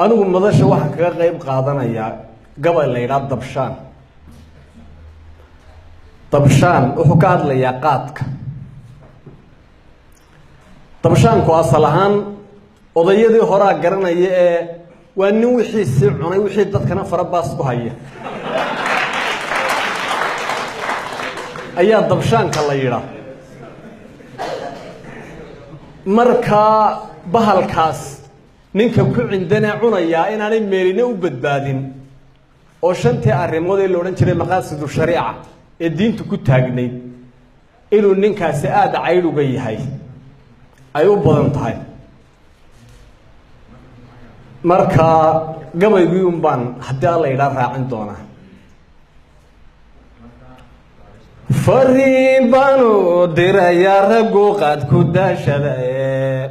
Anigu madasha waxaan kaga qayb qaadanayaa gabay la yidhaha Dabshaan. Dabshaan wuxuu ka hadlayaa qaadka. Dabshaanku asal ahaan odayadii horaa garanaya ee waa nin wixiisii cunay, wixii dadkana farabaas ku haya ayaa dabshaanka la yidhaa. Markaa bahalkaas ninka ku cindanee cunayaa inaanay meelina u badbaadin, oo shantii arrimood ee la odhan jiray maqaasidu shariica ee diintu ku taagnayd inuu ninkaasi aada caydh uga yahay ay u badan tahay. Marka gabaygii un baan haddii Alla yidhaha raacin doonaa. Fariin baanu dirayaa raggu qaad ku daashadae,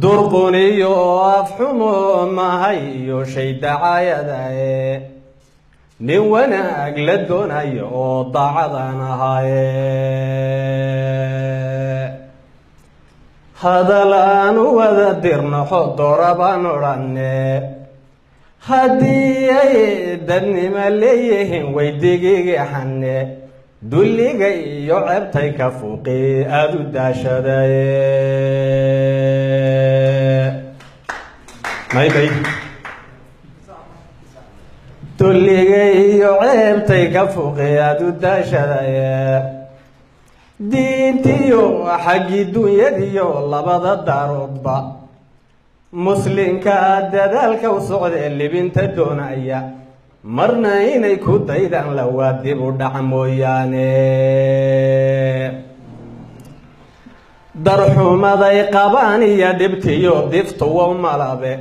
durquniyo afxumo mahay iyo shay dacaayadae, nin wanaag la doonayo oo daacadan ahaaye. Hadal aanu wada dirnaxo doora baan odhanne, haddii ay dadnimo leeyihiin weydigigaxane, dulliga iyo ceebtay ka fuuqi aada u daashadaye. May may dulliga iyo ceebtay ka fuuqi aada u daashadaye. Diintiyo xaggii dunyadiyo labada daaroodba muslimka dadaalka u socdee libinta doonaya, marna inay ku daydaan lawaa dib u dhac mooyaane. Darxumaday qabaan iyo dhibtiyo diftuwa malabe,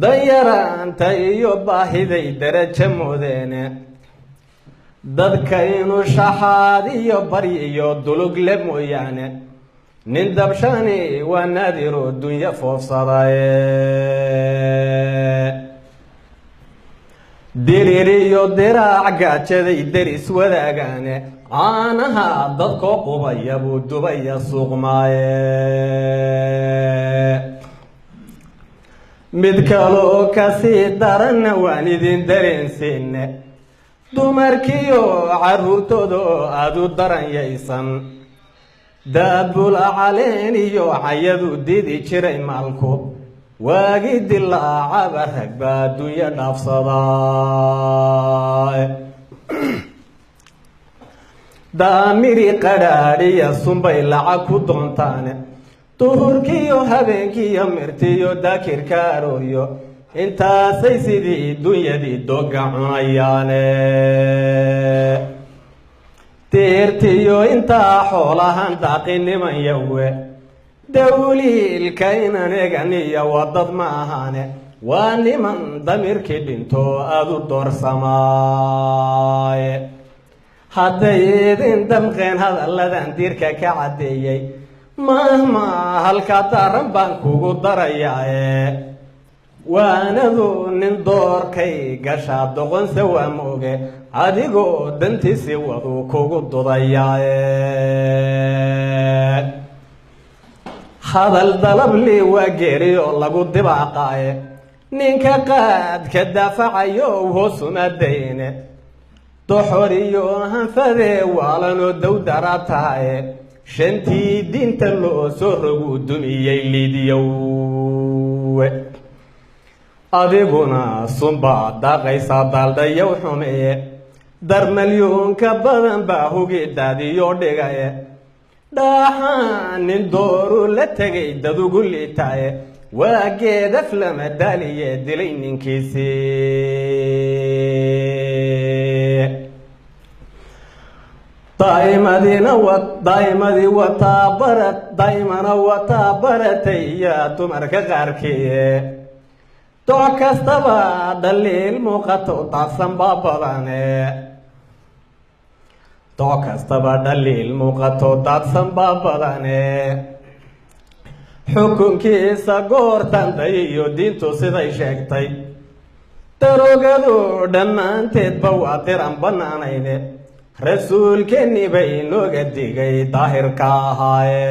danyaraanta iyo baahiday darajo moodeene, dadka inuu shaxaad iyo baryi iyo dulugle mooyaane, nin dabshani waa naadiro dunyo foofsadaye. Diriir iyo diraac gaajaday deris wadaagaane, caanaha dadkoo qubaya buu dubaya suuqmaaye. Mid kaloo kasii daranna waan idin dareensiine, dumarkiyo caruurtooda oo aada u daranyaysan, daabula caleen iyo cayadu didi jiray maalku, waagi dilaacaba rag baa adduunyo dhaafsadaa. Daamiri qadhaadhiya sunbay lacag ku doontaane, duhurkiyo habeenkiiyo mirtiyo daakirka arooryo intaasay sidii dunyadii doga cunayaane. Deertiyo intaa xoolahan daaqiniman yawe dawliilka inan eganiya waa dad ma ahaane, waa niman damirkii dhinto aada u doorsamaaye. Hadday idin damqeen hadalladan diirka ka caddeeyey, mahma halkaa daaran baan kugu darayaaye, waanadu nin doorkay gashaa doqonse waa mooge, adigoo dantiisii waduu kugu dudayaaye. Hadal dalabli waa geeriyo lagu dibaaqaaye, ninka qaadka daafacayo hoosuma dayne, doxor iyo hanfadee waalanoo dawdara tahaye, shantii diinta loo soo roguu dumiyey liidiyowe. Adiguna sunbaad daaqaysaa daaldhayow xumeeye, darmalyuunka badan baa hugi daadiyo dhigaye, dhaaxaan nin dooru la tegay dadugu liitaaye, waa geedaf lama daaliye dilay ninkiisii. Daa'imadina wa daa'imadii wataa barat, daa'imana wataa baratay iyo dumarka qaarkiie, doc kastaba dhaliil muuqato daadsan baa badane, doc kastaba dhaliil muuqato daadsan baa badane. Xukunkiisa goortan day iyo diintu siday sheegtay, daroogadu dhammaanteedba waa diran bannaanayne, rasuulkeennii bay inooga digay daahirka ahaaye,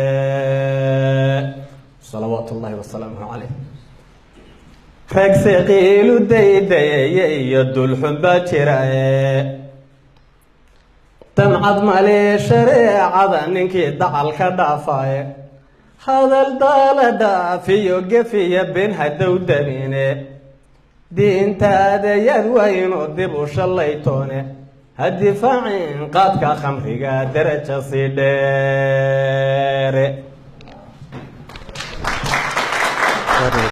salawaatu ullaahi wasalaamuhu calayh. Ragse qiilu daydayaya iyo dulxun baa jira, damcad male shareecada ninkii dacal ka dhaafaye. Hadal daala dhaafiyo gefiya been hadow dabine, diintaada yaad waynu dib u shallaytoone. Ha difaacin qaadka khamriga daraja sii dheere.